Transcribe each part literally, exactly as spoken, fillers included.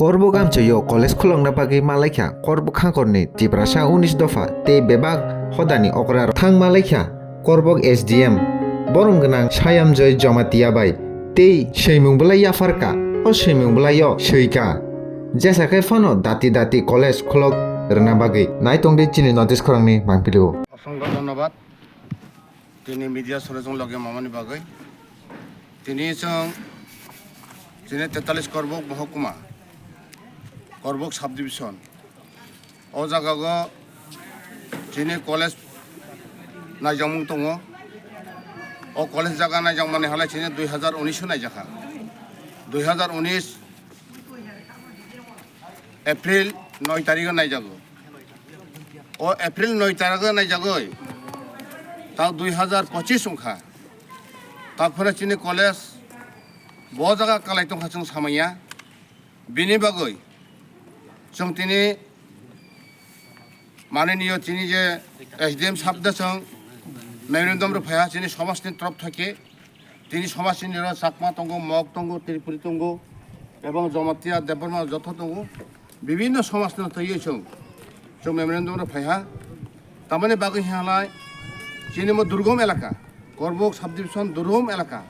Korbok amchaio college khulokna bagwi malaikha Korbok hakorni Tiprasa unis dopha tei bebak hodani okrarok thang malaikha Korbok S D M borom gwnang Sayamjoy Jamatia bai tei swimung bwlai yapharkha, o swimung bwlaio swikha. Jesa khe phano dati dati college khulok rwna bagwi. Naitongdi chini notice khorangni mangpilio. Osongkho dhonnobad. Tini media sore chwng loge mamani bagwi. Tini chwng chini tetalis Korbok Mohokuma, Korbok Subdivision. O jagao chini college naijakmung tongo. O college jaga naijakmani halai chini dui hazar unis o naijakha. Dui hazar unis April noi tarikh o naijago. O April noi tarikh o naijagoi. Ta dui hazar pochis wngkha. Ta phano chini college bo jaga kalai tongkha chwng samaya. Bini bagwi chwng tini mananiyo chini je S D M sahab da chwng memorandum rw phaiha chini somajni torop thake. Tini somajni rw Chakma tongo, Mok tongo, Tripuri tongo, ebong Jamatia, Debbarma joto tongo. Bibinno somajno twiwi chwng, chwng memorandum rw phaiha. Tamani bagwi hinhalai chini mo durgom elaka, Korbok subdivision durgom elaka.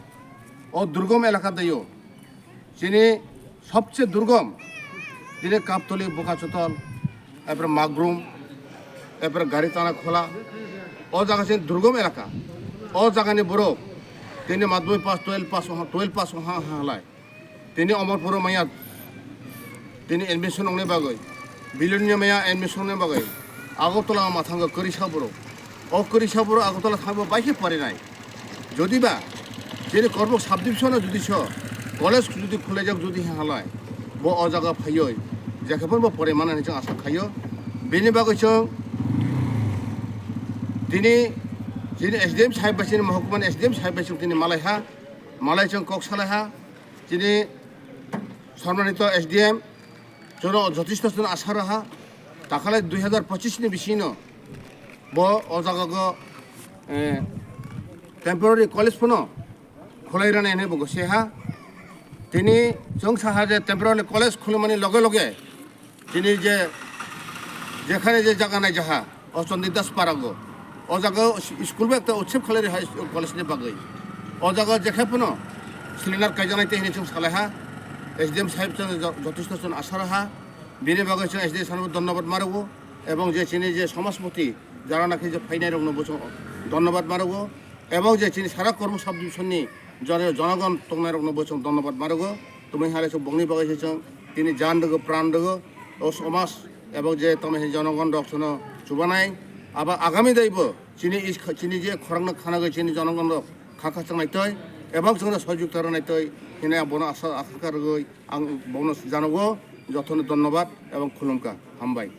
O durgom elaka dayo chini sobse durgom, tini Kaptoli, Bokachotol, epre Magrum, epre Garitana Khola. O jaga chini durgom elaka. O jagani borok tini madhyamik pass, twelve pass, twelve pass wngha halai. Tini Omorpuro maya tini admission wngni bagwi, Bilonia maya admission wngni bagwi Agartala ma thango kwrwisa borok. O kwrwisa borok Agartala thangbo bai khe porinai. Jodi ba chini Korbok subdivision o jodi so college jodi khulaijak jodi halai, bo o jaga phaiwi jekhe phano bo porimani hinwi chwng asa khaio. Bini bagwi chwng tini chini S D M sahib bai chini Mohokuma ni S D M sahib bai chwng tini malaiha, malai chwng kok salaiha. Chini Sommanito S D M, chwngno jotheshto chwngno asa rwha, takhalai dui hazar pochis ni bisingno bo o jagao, eh, temporary college phano khulai rwnai hinwi bo gosiha. Tini chwng saha je temporary college khulumani loge loge Tini je jekhane je jaga nai jaha, o Chandidas Parago. O jaga o s-, school bai ekta utsav khalai rwha college ni bagwi. O jaga jekhe phano cylinder kaijaknai tei hinwi chwng salaiha, S D M sahib chwng jo-, jotheshto chwng asa rwha. Bini bagwi chwng S D M sahib no dhonnobad ma rwo. Ebong je chini je somajpoti, jara nakhe je phainai rokno bo chwng dhonnobad ma rwo. Ebong je chini sara Korbok subdivision ni jare jonogon tongnai rokno bo chwng dhonnobad ma rwo. Tumui hale chwng bongni bagwi se chwng tini jan rwgo, pran rwgo. O somaj ebong je tamo he jonogon rok sono chubanai. Abo agami daibo chini is-, chini je khorang no khanagwi chini jonogon rok kha kha chang naitoi ebong chwngno sojukta rw naitoi hinwi ang bono asa akha rwgwi ang bono janogo. Jotono dhonnobad ebong khulumkha. Hambai.